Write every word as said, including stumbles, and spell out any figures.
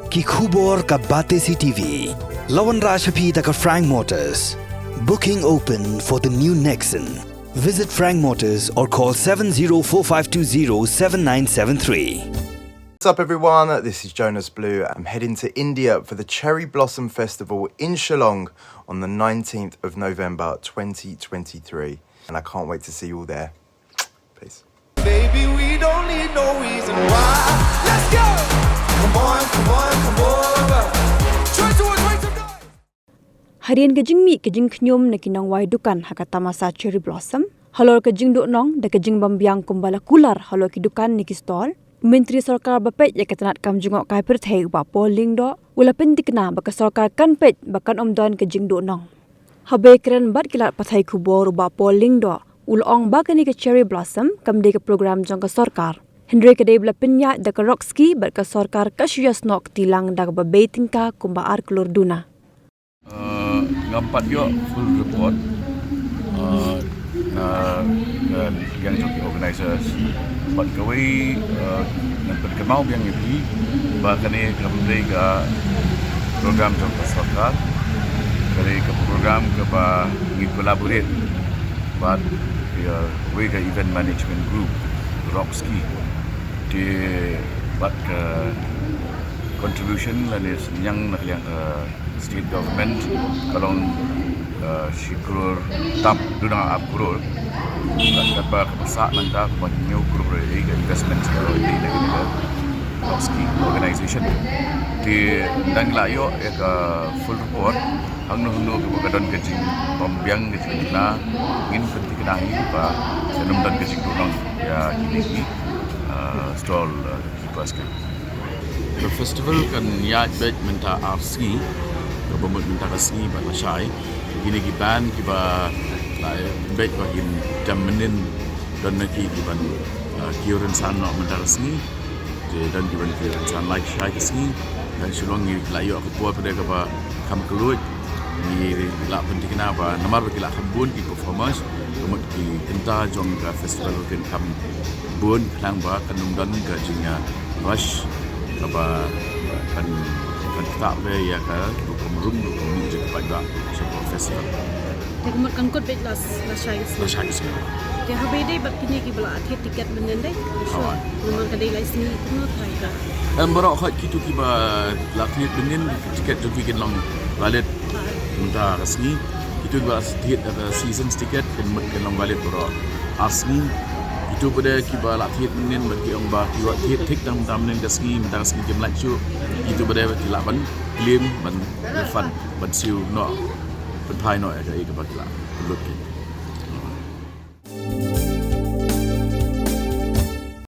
Ki khubor ka Batesi T V. La wanrah sha phi da ka Frank Motors. Booking open for the new Nexon. Visit Frank Motors or call seven zero four five two zero seven nine seven three. What's up, everyone? This is Jonas Blue. I'm heading to India for the Cherry Blossom Festival in Shillong on the nineteenth of November, twenty twenty-three. And I can't wait to see you all there. Peace. Baby, we don't need no reason why. Let's go! Come on, come on, come over. Try to avoid some noise. Hadien ka jingmih ka jingkhñium na ki nongwai dukan ha ka tamasa Cherry Blossom halor ka jingduhnong da ka jingbym biang kumba la kular halor ki dukan ne ki stall, u Myntri Sorkar ba peit ïa ka tnad kam jngohkai pyrthei u Bah Paul Lyngdoh u la pynthikna ba ka sorkar kan peit ba kan ym don ka jingduhnong. Haba ïakren bad ki lad pathai khubor u Bah Paul Lyngdoh u la ong ba kane ka Cherry Blossom kam dei ka program jong ka sorkar, hynrei ka dei ba la pynïaid da ka Rock Ski bad ka sorkar ka shu ïasnoh kti lang da kaba bei tyngka kumba ar klur duna. Ngam pat ïoh full report na ka liang jong ki organizers, bad kawei ngan pynkynmaw biang ïa phi ba kane kam dei ka program jong ka sorkar. Ka dei ka program kaba ngi collaborate bad kawei ka event management group, Rock Ski. Te bad ka contribution lane synñiang na ka liang ka state government ka long shi klur tam, duna ar klur. Katba ka pisa nangta kumba hynñiew klur ïa ka investment ka long ïa ka Rock Ski organization. Te dang la ïoh ïa ka full report, hangno hangno kaba ka don ka jingbym biang ka jingkynna, ngin pynthikna hi ba kan ym don ka jingduhnong ïa kine ki stall keepers. Ka festival kan ïaid beit mynta ar sngi, kaba mut mynta ka sngi bad lashai. Kine ki band kiba la beit ba kin dem mynnin, don na ki kiban kiew rynsan noh mynta ka sngi. Te don kiban kiew rynsan lashai ka sngi. Dang shu long ngi la ïoh ka por pat kaba kham kylluid. Ngi la pynthikna ba namar ba ki la kham bun ki performers, ka mut ki kynta jong ka festival kin kham bun khnang ba kan ym don ka jingïarush kaba kan kan ktah ïa ka rukom rum rukom mih jong ka paidbah sha ka festival. Te ka mut kan kut beit lashai ka sngi. Lashai ka sngi. Te haba ïadei bad kine kiba la thied tiket mynnin dei? Namar ka dei lai sngi kumno thai ka. Em, baroh khoit kito kiba la thied mynnin, tiket jong ki kin long valid mynta ka sngi. Kito kiba la thied ka seasons ticket kin mut kin long valid baroh ar sngi. Kito pat kiba la thied mynnin bad ki ong ba ki wan thied thik tang mynta mynnin ka sngi, mynta ka sngi kim lait shuh. Kito pat ki lah ban claim, ban refund, ban siew noh, pynphai noh ïa kaei kaba ki la lut.